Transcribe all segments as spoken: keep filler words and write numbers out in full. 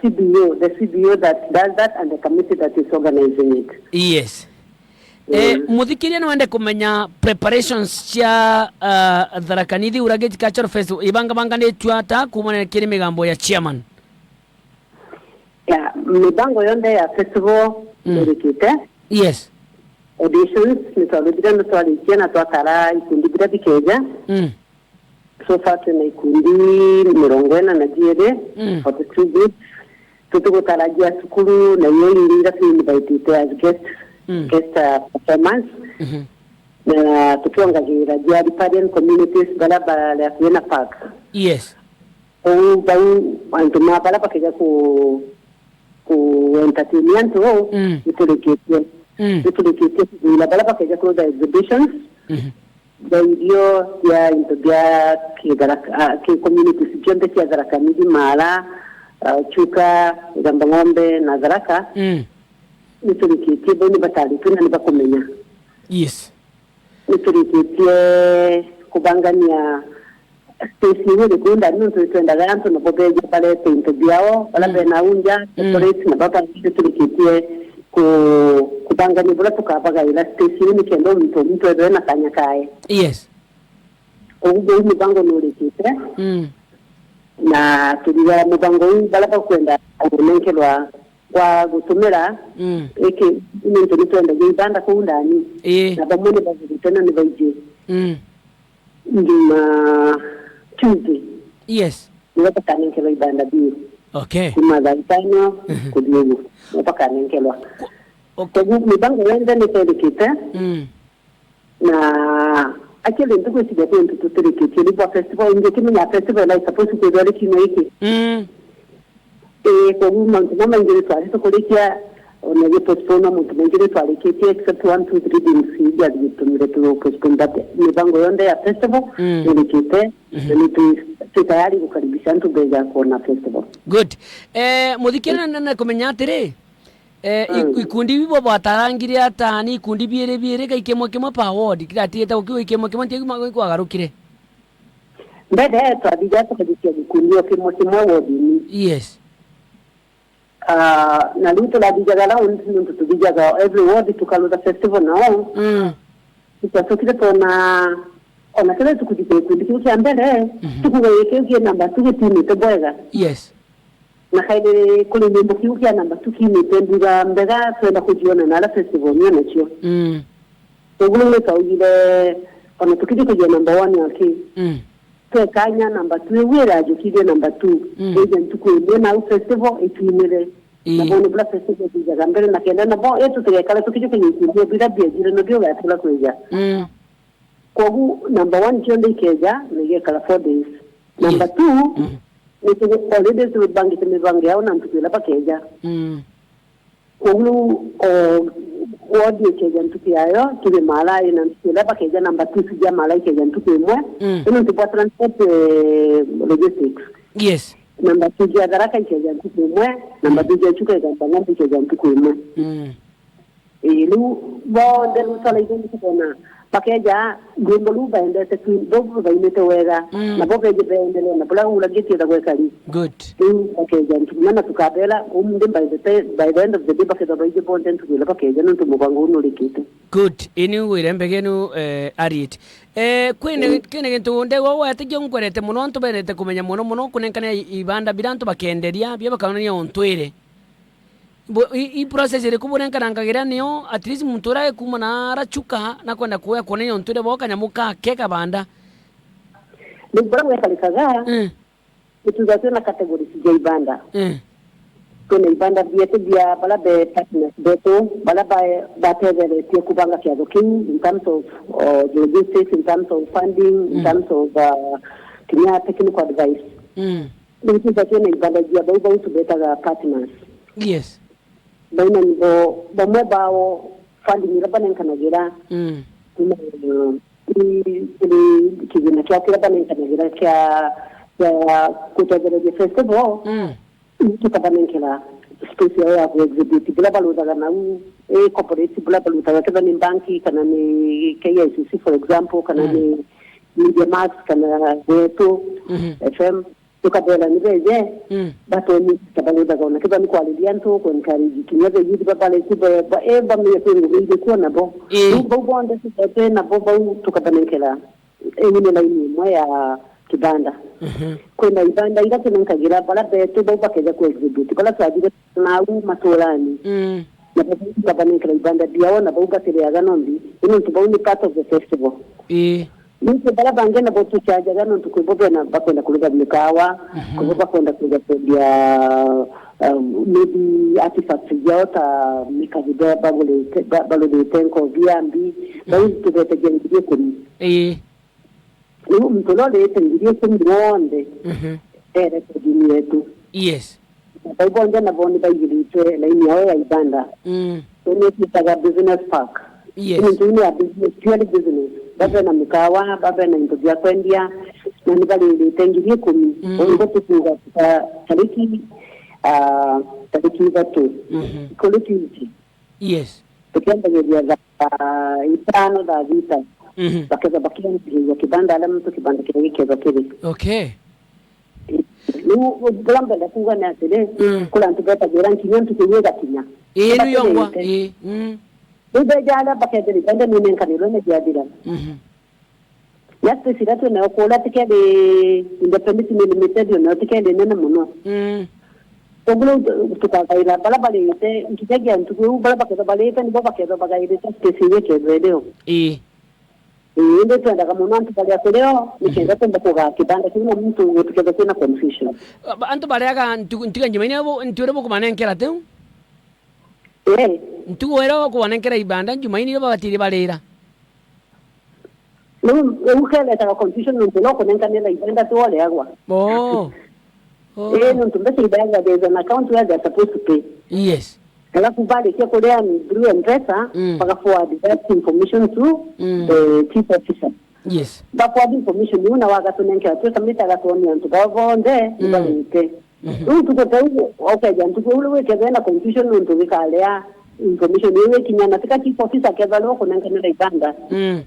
C B O, the C B O that does that and the committee that is organizing it. Yes. Eh, muthikiria ni wende kumenya preparations cia, uh, Tharaka Nithi Urageti Cultural Festival ibangabanganitue ata kuumana kiri migambo ya chairman? Ya, mibango yonthe ya festival irikite. Yes. Auditions ni twarutire na twarikia na twatara ikundi biria bikeja. Mm. So far twina ikundi mirongo ina na jiiri, mm, forty-two groups. Tutigutarajia cukuru na iyo iri iria twi invited as guest, mm, guest, uh, performance. Mhm. Na tutiongagira ja riparian communities baria bari akui na park. Yes. Kou bau antu ma baria bakeja ku, ku entertain antu, mm, niturikitie. Mm. Niturikitie kuthura baria bakeja kurutha exhibitions. Mhm. Bia irio bia into bia kithara-, ah, ki communities cionthe cia Tharaka Nithi, Maara, ah, Chuka, Igamba Ng'ombe na Tharaka. Mm. Niturikitie bau ni bataritwe na ni bakumenya. Yes. Niturikitie kubangania space iria iri kuu ndani, nontu nitwendaga antu nabo beje barete into biao, baria, mm, bena unja, mm, separate, na baba niturikitie ku-, kubangania buria tukabagaira space iu nikenda o muntu o muntu ethirwe na kanya kae. Yes. Koguo bau mubango nurikite. Mm. Na turiga mubango uu baria bakwenda kunenkerwa kwa gutumira, mm, iki nontu nitwendagia ibanda kuu ndani. Ii. Na bamwe ni bagurite na ni baiji. Mm. Juma Tuesday. Yes. Nibo bakanenkerwa ibanda biu. Okay. Kuma thaa itano, mhm, kuthii uguo. Nibo bakanenkerwa. Ku-, okay. Koguo mibango yonthe niterikite. Mm. Na actually ntigwiciria kwi untu tutirikitie ni bwa festival, ingi kimenya festival ila i supposed kwithirwa ri kiumia giki. Mm. Ii, koguo mantu mamaingi ni twarite kurikia, ona gi postpone mantu maingi ni twarikitie, except one, two, three things iria biatumire tu postpone, but mibango yonthe ya festival, mm, nirikite, mhm, na ni tu-, tu tayari gukaribisha antu beja kuona festival. Good. Eh, muthikiria, mm, nene kumenya atiri, eh, i-, mm, ikundi bibo bwatarangire ata? Ni ikundi biiri biiri, kai kimwe kimwe per ward, kiratigite gukiuga kimwe kimwe, nti kwagarukire? Mbere, twathijaga tukajukia gikundi o kimwe kimwe wodini. Yes. Ah, na riu turathijaga round, nontu tuthijaga every ward tukarutha festival nao. Mm. Twacokire twona, ona kethira tukujukia gikundi kiu kia mbere, mhm, tukuga giki kiu ki namba tu gitinite bwega. Yes. Na kairi kuri nyimbo kiu kia namba tu kiinite mbira mbega, twenda kujiona na aria festival niyo nacio. Mm. Koguo ni twaugire, ona tukiji kujia namba one aki. Mm. Twe kanya namba tu iu irajukirie namba tu. Mm. Ija ntuku imwe nau festival ikiumire. Ii. Na bono bura festival ijaga mbere na kenda, na bo, etu tigekara tukiji kunyitithia bira biajire na bio gatula kwija. Mm. Kogu number one kionthe ikeja, na igekara four days. Number two, mm, ni tu already tubangite mibango yao na ntuku ila bakeja. Mm. Kogu, o, ward ikeja ntuku yayo, tuge Maara ina ntuku ila bakeja, number two sija Maara ikeja ntuku imwe. Mm. Ino ntu bwa transport, eh, logistics. Yes. Number two ja Tharaka ikeja ntuku imwe, number two ja Chuka Igamba Ng'ombe ikeja ntuku imwe. Mm. Ii, riu bonthe riu twaraithia ntuku bona bakeja rwimbo ruu baendete, tu-, ruu bainite wega, mm, nabo beje beendelee na buria uragiti ethagwa ekari. Good. Riu bakeja ntuku na, na tukabera umunthi by the ti-, by the end of the day bakethwa baiji bonthe ntuku iria bakeja, nontu mubango uu nurikite. Good. Ini ugwire mbegenu, eh, arieti. Eh, kwine, mm, kine gintu ndegwa gwatigia nkwerete mono, antu bendete kumenya mono mono kunenkana i-, ibanda bira antu bakenderia, bia bakaonania ontwire. Bo-, i, i process iriku burenkanangagira nio, at least muntu uria ekuma na ara Chuka na kwenda kuya kuona nio ntwire bo kanyamu kake kabanda? Riu buria gwekarikaga, mm, nituga twina categories ja ibanda. Mm. Twina ibanda bietu bia baria be partners betu, baria ba-, batetheretie kubanga kiatho kiu in terms of, uh, logistics, in terms of funding, in, mm, terms of, uh, kinya technical advice. Mm. Nituga twina ibanda bia bau, bau tubetaga partners. Yes. Baina nibo bamwe bao funding iria banenkanagira, mm, kuma, mm, kiri kigina kiao kiria banenkanagira kia, kia gutethereria festival, mm, tukabanenkera space yao ya ku exhibit, buria baruthaga nau, eh, corporate buria baruthaga, kethira ni banki, kana ni K I C C, for example, kana, mm, ni Media Max, kana Gwetu, mhm, F M. Tukabeera ni beeje, mm, batonye ta barithaga ona kethira ni kwariria antu, ku encourage kinya the youth ba, baresi ba, ba, eh, bamenye kwi ngugi iri kuo nabo. Ii. Riu bau bonthe tuthete nabo bau tukabanenkera, eh, ine line imwe ya kibanda. Mhm. Kwina ibanda iria tunenkagira bara betu bau bakeja ku exhibit, bara twathire nau maturani. Mm. Na bau tukabanenkera ibanda biao, na bau batiriaga nombi, ni nontu bau ni part of the festival. Ii. Nontu bara bangi nabo tuchajaga nontu kwi bo bena bakwenda kuruga mikawa, mhm, kwi bo bakwenda kuruga kwendia, um, maybe artifacts ciao ta mikathi ba-, bagurite, ba-, barurite nkobi ya mbi, bau, mhm, tubetagia ngiri ikumi. Ii. Riu muntu uria urite ngiri ikumi wonthe, mhm, e rekodini yetu. Yes. Bau bonthe nabo ni baigiritwe laini yao ya ibanda. Mm. Ni twitaga business park. Yes. Ni ntuune ya business, purely business. Babe na mikawa, babe na into bia kwendia, na ni baririte ngiri ikumi. Mm. Uguo tukuuga tuka tariki, ah, tariki ithatu. Mhm. Kuri Tuesday. Yes. Tukiambiriria thaa itano, thaa thita. Mhm. Bakethwa bakiambiriria kibanda, aria muntu kibanda kiria gikethwa kiri. Okay. Riu buria mbenda kuuga ni atiri, mm, kuri antu betagira nkinya ntuku iu igakinya. Ii, riu yongwa. Ii, mm. Riu beja aria bakethira ibanda ninenkanirwe ni biathira. Mhm. Ya space iria twinayo kuria tikeri independent, ni limited, onayo tikeri nene mono. Mm. Koguo riu tu-, tukagaira baria barite, nkinyagia ntuku iu, baria bakethwa barite, nibo bakethwa bagairite space iria ikethwa irio. Ii. Ii, indi twendaga mono antu baria kurio, nikenda, mhm, twenda kugaa kibanda kiu na muntu gutikethwa kwina confusion. Ba-, antu bariaga ntuku, ntuku ya Jumaine bo, ntuku iria bukumanenkera tiu? Ii. Ntuku iria ukubanenkera ibanda, Jumaine iria babatiri barira? Riu, riu keretaga confusion nontu no kunenkanira ibanda tu oriagwa. Oh. Oh. Ii, nontu mbeca ibeagwa, there is an account where they are supposed to pay. Yes. Alafu barikia kuria through M-Pesa, mm, baga forward that information to, mm, the chief officer. Yes. Ba forward information iu na wagatunenkera, twi submit agatuonia antu baba bonthe, mm, ibarite. Mhm. Riu ntuku ta iu, ukeja ntuku iu, riu ikethwa ina confusion nontu gikarea information iu ikinya, na tika chief officer akethwa riu kunenkanira ibanda. Mm.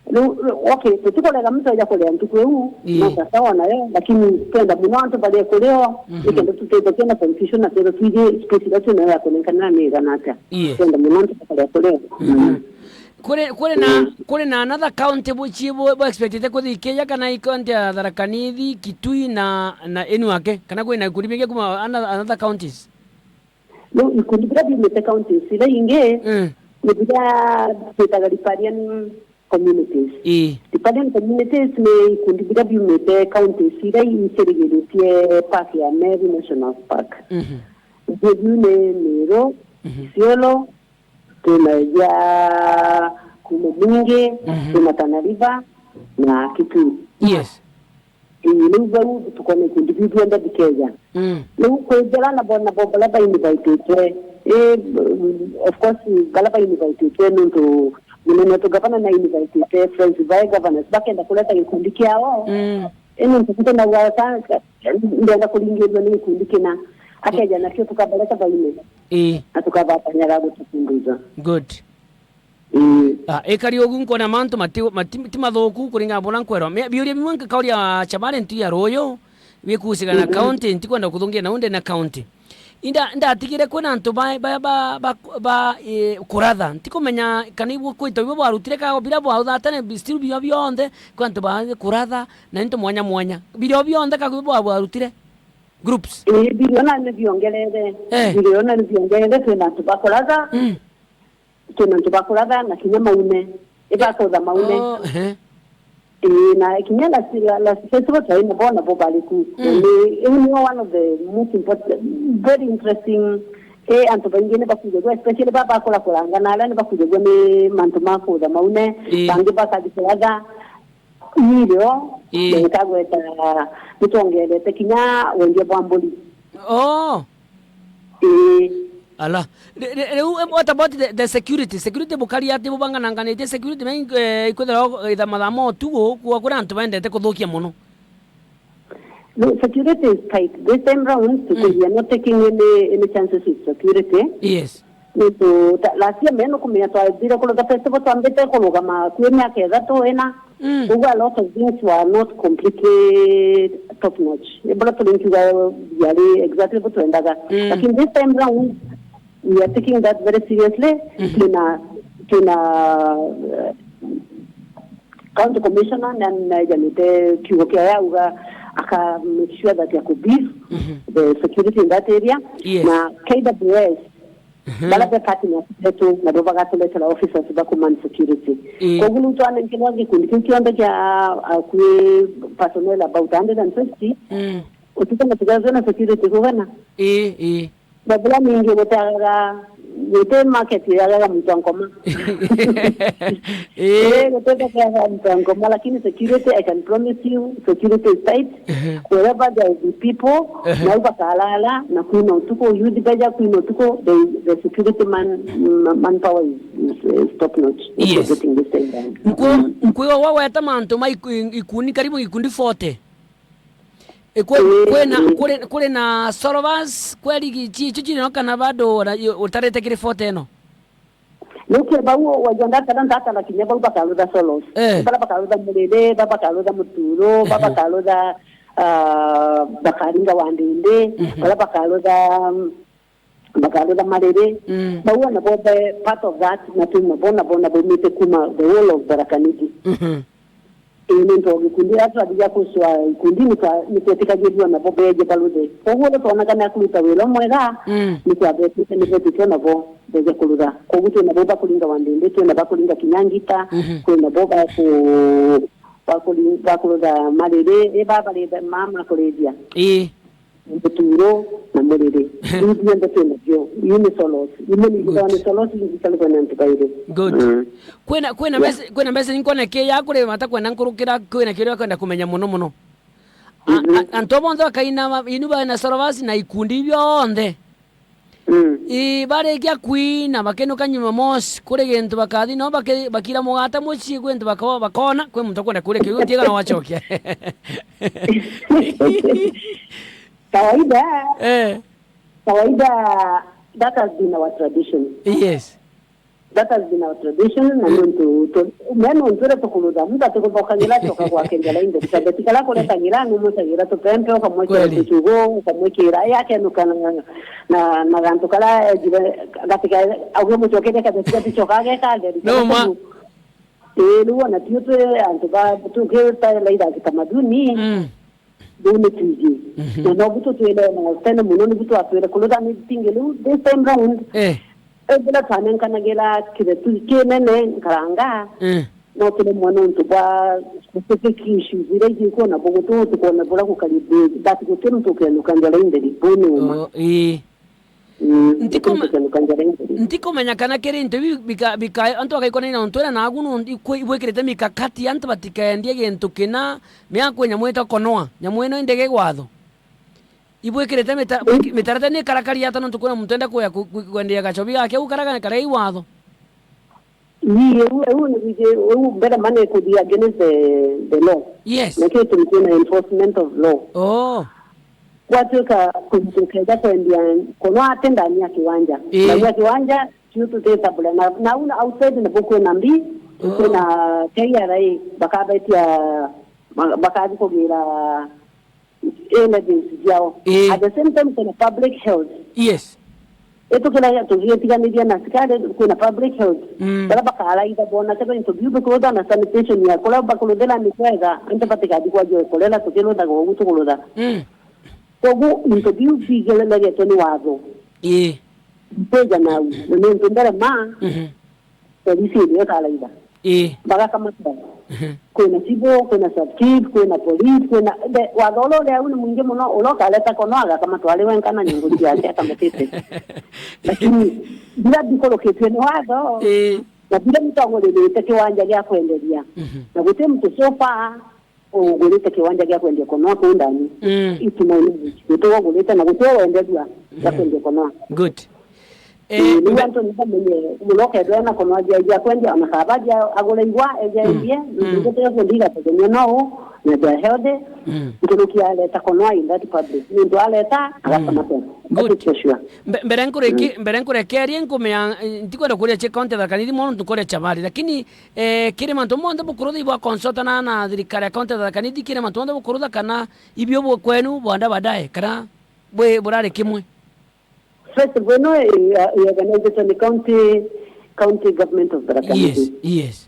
Riu, riu, okay, tutikurega muntu aja kuria ntuku iu, ii, no sawa nayo, lakini twenda mono antu barie kurio, mhm, nikenda tutetheke na confusion na twethwe twiji space iria twinayo ya kunenkanira ni igana atia. Yes. Twenda mono antu barie kurio. Mhm. Mm. Kuri, kuri na, mm, kuri na another county bu-, ci bu, bu expectete kuthi Kenya, kana i county ya Tharaka Nithi, Kitui na, na Inua Ake, kana kwina ikundi bingi kuma ana-, another counties? No, ikundi biria biumite counties iria ingi, mm, ni biria twitaga riparian communities. Ii. Riparian communities ni ikundi biria biumite counties iria icirigiritie park ya Meru National Park. Mhm. Biu ni Meru, mhm, Isiolo, twina ja kuma Mwingi, mhm, twina Tana River na Kitui. Yes. Ii, riu bau tukona ikundi biu bionthe bikeja. Mm. Riu kwi njara nabo, nabo baria bainvititwe. Ii, of course, baria bainvititwe nontu munene wetu gavana nainvitite friends bae governors bakenda kureta gikundi kiao. Mm. Ii, nontu mtu nauga ka-, ka-, ndenda kuringirua ni gikundi kina. Akeja nakio tukabareta baine. Ii. Na tukabatanyaga gutukunduza. Good. Ii. Ah, ikari ugu nkona mantu mati, mati, ti mathuku kuringana na buria nkwerwa. Me-, biuria bimwe nkakauria Chabale ntu ya ruuyu, bikusigana na, mhm, county, ntikwenda kuthungia nau ndene county. Inda, ndatigire kwina antu ba, ba, ba, ba, ba, eh, kuratha. Ntikumenya kana ibu kwita ibu bwarutire ka biria bwauthatane, bi-, still bio bionthe, kwi antu ba kuratha, na into mwanya mwanya. Birio bionthe ka bwa bwarutire? Groups? Ii, birio na ni biongerere. Eh. Birio na ni biongerere, twina antu ba kuratha. Mm. Twina antu ba kuratha na kinya maune. Ibakutha maune. Oh, ehe. Ii, na kinya last, la-, last festival twai nabo, nabo bari ku. Mm. Ni, iu niyo one of the most important, very interesting. Ii, antu baingi ni bakujagua, especially ba bakurakuranga na aria ni bakujagua ni mantu ma kutha maune. Ii. Bangi bakathi kuratha. Nirio, ii, na nkagweta nitwongerete kinya wendia bwa mburi. Oh. Ii. Ala. Ri-, ri-, riu, em, what about the, the security? Security bukari ati bubangananganitie security, na in-, eh, ikwithirwa itha mathaa ma utuku, kwa kuri antu bendete kuthukia mono? No, security is tight. This time round, mm, we are not taking any, any chances with security. Yes. Nontu ta-, last year, me nukumenya twathire kurutha festival, twambite kurugama kwi miaka ithatu ina. Mm. Koguo a lot of things were not completely top notch. Ibura turi nkiuga biari exactly bu twendaga. Mm. Lakini this time round, we are taking that very seriously. Mm-hmm. Twina, twina, uh, county commissioner na naejanite kiugo kia yauga aka make sure that ya ku beef, mm-hmm, the security in that area. Yes. Na K W S, mhm, bara be partners betu, nabo bagaturetera officers ba command security. Ii. Koguo riu twanenkerwa gikundi kiu kionthe kia akui personnel about a hundred and fifty, mm, utuku na tugathwe na security kugana. Ii, ii. Babula ningi guteagaga, gute market yagaga muntu ankoma. Ii. Ii, gute market yagaga muntu ankoma, lakini security, I can promise you, security is tight. Ehe. Wherever there will be people, ehe, nau bakalala, na kwina utuku, youth beja kwina utuku, the, the security man, ma-, manpower is, is, is top notch. Yes. Getting this thing done. Nkwe-, mm, nkwiwa wagweta mantu ma iku-, ikundi, karibu ikundi forty. Ikwe-, ii, kwina, ii, kuri, kuri na solvers, kweri gi-, chi-, icho chiri no kana bado ura-, i-, utarite kiri forty ino? Nukie bau wajua ndatara, ndatara kinya bau bakarutha solos. Eh. Bara bakarutha muriri, ba bakarutha muturo, ba, ehe, bakarutha, ah, bakaringa wandindi, mhm, bara bakarutha, mm, bakarutha mariri. Mm. Bau ona bo be part of that, na twina bo na bo na baumite kuma the whole of Tharaka Nithi. Mhm. Ii, ni ntu o gikundi, aria twathiria kucwa ikundi, ni twa-, ni twetikagirirua nabo beeje baruthe. Koguo uria twonaga ni akuruta wira umwega, mm, ni twabetite, ni betite o nabo beeje kurutha. Koguo twi nabo bakuringa wandindi, twi nabo bakuringa kinya ngita, mhm, kwi nabo baku-, bakuri-, bakurutha mariri, i ba baritha, ma makurithia. Ii. Muturo na muriri. Biu bionthe twina bio. Iu ni solos. Imwe ni, good, ni solos, ingi ikarutwa ni antu bairi. Good. Mm. Kwina, kwina, yeah, message, kwina message nkwona ki ya kuri bata kwenda nkurukira, kwina kiria kwenda kumenya muno muno. A-, mhm, a-, antu bonthe bakaina ba-, inu bana solovers na ikundi bionthe. Mm. I, barikia kwina, bakenuka Jumamosi, kuri gintu bakathi, no bake-, bakira mugate mucii, kwi gintu bako-, bakona, kwi muntu akwenda kuria kiu, tiga no wacokia. Kawaida, eh, kawaida, that has been our tradition. Yes. That has been our tradition, na, mm, nontu tu-, me nontu uria tukurutha, muntu atikuthokagira acoka gwake njara inde. Kabeti kara kuretagira, numucagira tupempe, ukamwikira, kweli, tuchugu, ukamwikira, ya akenuka na, na, na gantu kara ejire, gatika, auge mucokerie kabeti gaticoka ageka atheri. No ma. Ii, riu ona tio twi antu ba, tukita laira kitamaduni. Mm. Buu ni twiji. Mhm. Na nobu tutwire na tene muno, nibu twatwire kurutha ni tingi riu this time round. Eh. Ethira twanenkanagira kithetu kinene nkaranga, eh, no turemwe nontu bwa specific issues iria igikwona bugutu, tukwona bura gukari big, but guti muntu ukenuka njara inderi, buu ni uma. Oh, ii. Mm, ntikome-, guti muntu ukenuka njara inderi. Ntikumenya kana kiri into biu bika-, bika-, antu bagaikona na untu ira nagu nontu ikwi-, ibwikirite mikakati antu batikaendie gintu kina, miaku nyamu ita konoa, nyamu ino indege gwatho. Ibwikirite mita-, bwiki-, mitaratara ni ikarakari ata nontu kwina muntu enda kuya ku-, ku-, kwendia gachobi gake, u karaga, karaga i watho? Ii, eu, eu ni bwiji, eu mbere ma ni kuthi against the, the law. Yes. Na kio kintu kina enforcement of law. Oh. Gwatuika kuntu keja kwendia kono ati ndani ya kiwanja. Ii. Ndani ya kiwanja, tio tutetabule na, na una outside na buku na mbi, oh, kwina K R A, bakabetia, ma-, bakathi kugira evidence ciao. Ii. At the same time, kuna public health. Yes. Itukira tugitiganiria na askari, kuna public health. Mm. Bara bakaraitha bona kethira into biu bikurutha na sanitation ya kuria bakuruthira ni kwega, antu batikathi kwajua kurera tukiruthaga ugu tukurutha. Mm. Kogu into biu bigiregetwe ni watho. Ii. Mpeja nau, na ni untu mbere ma, mhm, polisi irio ikaraitha. Ii. Bagakamatwa. Mhm. Kwina civil, kwina sub chief, kwina police, kwina, the, watho uria uri au ni mwingi muno, uria ukareta kono agakamatwa ari wenka na nyunguri ciake akamatite. Lakini, biria bikurukitue ni watho, ii, na biria bitongoretie kiwanja gia kwenderia, mhm, na guti muntu so far ugurite kiwanja gia kwendia konoa kuu ndani. Mm. Ituma ni guti ugurite na guti wenderua gia, mhm, kwendia konoa. Good. Eh, Ii, niu mbe- antu ni bamenye muno, kethira ena kono athia, athia kwendia, ona kaba athia agure igwa, eja Mm, endie, mm. nontu gutiga kundi igategemea no u, na they are healthy, Mm. nkuruki areta kono in that public. Nontu areta, Mm. agasoma tena. That Good. is for sure. Mbe-, mbere nkureki-, Mm. mbere nkurekerie nkumea, eh, ntikwenda kuria cia county ya Tharaka Nithi mono, nontu nkuria cia bari, lakini, eh, kiri mantu monthe bukurutha ibwa consultana na thirikari ya county ya Tharaka Nithi, kiri mantu monthe bukurutha kana ibio bwa kwenu bwanda baadaye, kana bwi-, burari kimwe? Festival ino i-, i-, organization ni county, county government of Tharaka Nithi. Yes, yes.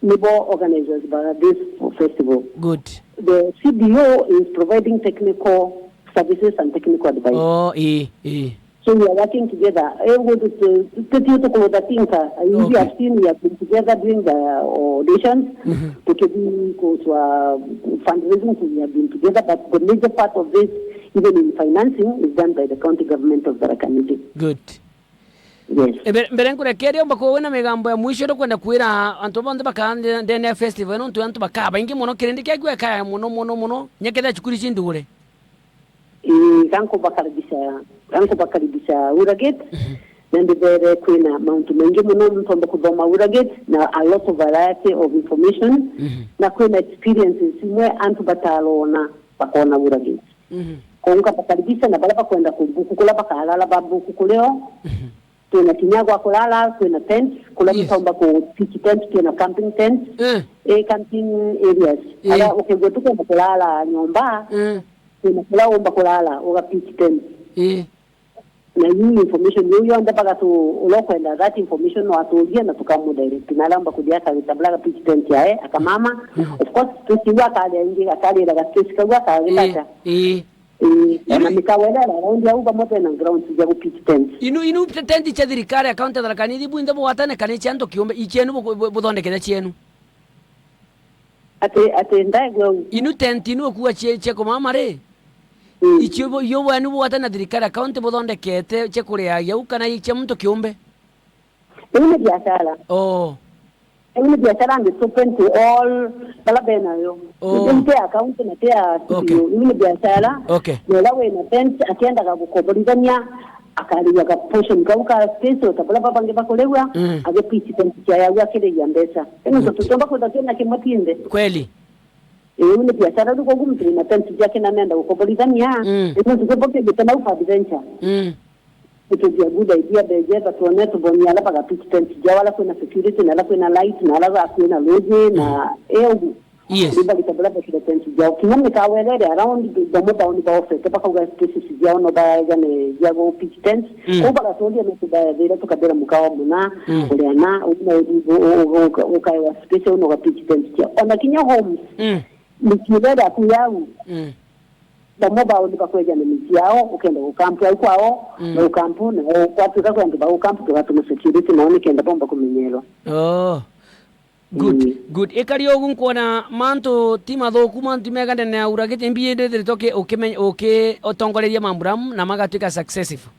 Nibo organizers ba this festival. Good. The C D O is providing technical services and technical advice. Oh, ii, ii. So we are working together. Eh, we tu-, tu-, tu-, tu-, tukurutha tinka. You Okay. have seen we have been together doing the auditions. Mhm. Tukithi kuswa fundraising, we have been together, but the major part of this, even in financing, is done by the county government of Tharaka Nithi. Good. Yes. E, mbere, mbere nkurekeria, umba kuuga wina migambo ya mwisho uri kwenda kwira antu bonthe bakaa nde-, ndene ya festival ino, nontu antu bakaa baingi mono, kirindi kiaku ekaya mono, mono, mono, nyakethira cukuru ici ndugure? Ii, gankubakaribisha, gankubakaribisha Ura Gate, Mhm. na ndibere kwina mauntu maingi mono muntu omba kuthoma Ura Gate, na a lot of variety of information, Mhm. na kwina experiences imwe antu batarona, bakona Ura Gate. Mhm. Kou nkabakaribisha, na baria bakwenda kubuku kuria bakarara babuku kurio. Mhm. Twina kinya gwa kurara, twina tent, kuria Yes. tutomba ku pitch tent, twina camping tent, Eh. eh, camping areas. Eh. Aria ukethirwa tukwenda kurara nyomba, Eh. twina kuria umba kurara, uga pitch tent. Eh. Na iu information iu yonthe bagatu, uria ukwenda that information no aturie na tukamudirect. Na aria umba kuthia akagita bla ga pitch tent yae, akamama. Mm. Of course, space iu akaria ingi, akarira ga space kau akagita Eh. atia. Eh. Ii, ona Inu- mikawelera around au bamwe bena grounds cia gu pitch tents. Inu, inu te-, tent cia thirikari ya county ya Tharaka Nithi bwinthe bugwatane kana cia antu kiumbe, i cienu bu-, bu-, buthondekete cienu? Ati, ati ndaigua u. Inu tent inu ukua cie, cia kumama ri? Mm. Icio bu-, iyo bwenu bugwatane na thirikari ya county buthondekete cia kuriagia u kana i cia muntu kiumbe? Iu ni biashara. Oh. Iu ni biashara and it's open to all bala benayo. Oh. Iu ti ya county na ti ya Okay. C P O. Iu ni biashara. Okay. Na ula wina tent akiendaga gukomborithania, akarigia ga portion kau ka space o ta bala babangi bakurigua, Mm. agi pitch tent cia yagu akirigia mbeca. Ino Good. tutomba kwenda twina kimwe tinde. Kweli. Iu ni biashara, riu koguo muntu wina tent ciake na nenda gukomborithania, Mm. iu muntu kibo kigite nau for adventure. Mm. It would be a good idea, beje batwone, tuboni ala baga pitch tent ciao, ala kwina security, na ala kwina light, na ala kwina ruji, na eu. Yes. Riu bagita bula bakire tent ciao. Kinya mikawa iria iri around, bamwe bao ni baofete, bakauga spaces ciao no baegane cia gu pitch tent. Mm. Kou bagaturia no tubaethire, tukabira mukawa muna, Mm. uria na, u-, u-, u-, u-, uka-, ukaewa space, au no ga pitch tent ciao. Ona kinya homes, Mm. ni kiuria riaku yau. Mm. Bamwe bao ni bakwejana micii yao, ukenda gukampu au kwao, Mm. na ukampu, na kwatuika kwi antu ba ukampu, tugatuma security nao nikenda bomba kumenyerwa. Oh. Good, Mm. good. Ikari ugu nkwona mantu ti mathuku, mantu ti mega ndene ya Ura Gate, imbi ndithiritwe uki-, ukime-, uki-, utongoreria mambura na magatuika successful.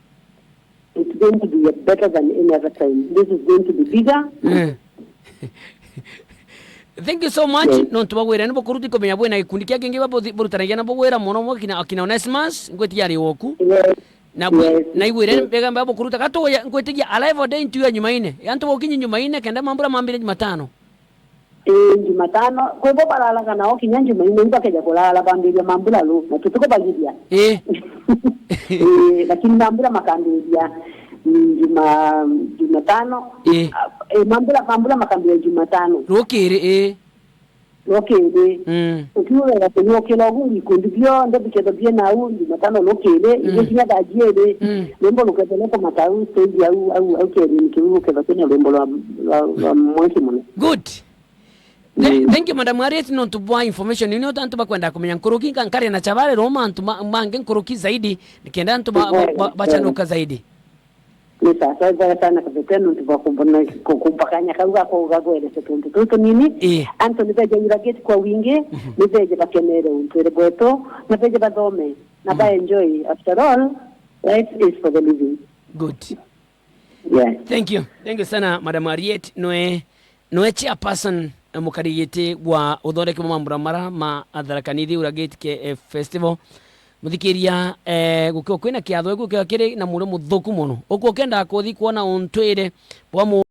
It's going to be better than any other time. This is going to be bigger. Eh. Thank you so much. Yes. Nontu bwa wira ni bukuruti kumenya bwina gikundi kia kingi babuthi-, burutanagia na bugwira mono mwa kina, kina Onesimus, ngwiti yari woku. Yes. Na bwi-, Yes. na igwire Yes. mbega mbega bukuruta. Gatuya, ngwitigia alive ordained tu ya Jumaine. Antu bokinyi Jumaine, kenda mambura mambire Jumatano. Ii, Jumatano, kwi bo bararaga nao kinya Jumaine, ibakeja kurara bambiria mambura ru, na tutikubagiria. Ii. Ii, lakini mambura makambiria, mm, Juma-, Jumatano. Ii. Ah, ii, mambura, mambura makambiria Jumatano. Rukiri, ii. Rukiri. Mm. Ukiuga ati ni ukira ugu, ikundi bionthe bikethwa biena au, Jumatano rukiri, Mm. igikinya thaa jiiri, Mm. rwimbo rukethwa rukumata au stage au, au, au kieni kiu rukethwa kwina rwimbo rwa, rwa, rwa mwanki mono. Good. Th-, Mm. thank you, Madam Harriet, nontu bwa information. Ni antu bakwenda kumenya nkuruki, nka-, nkari na chabare Roma, antu ma-, mange nkuruki zaidi, nikenda antu ba-, ba-, ba-, bachanuka zaidi. Ni sasa ibaya sana kabisa, nontu bwa kumbona ku-, kumpa kanya kau ga ku-, ga kweresa tuntu tutu tunini. Ii. Antu ni beje Ura Gate kwa wingi, Mhm. ni beje bakenere untwire bwetu, na beje bathome, na Mhm. ba enjoy. After all, life is for the living. Good. Yeah. Thank you. Thank you sana, Madam Harriet. Nwe, nwe chairperson, eh, mukarigiti wa uthondeki mwa mambura mara ma Tharaka Nithi Ura Gate K F Festival. Muthikiria, eh, gukiwa kwina kiatho, gukiwa kiri na murio muthuku mono. Ukwo ukendaa kuthi kwona untwire bwa mu-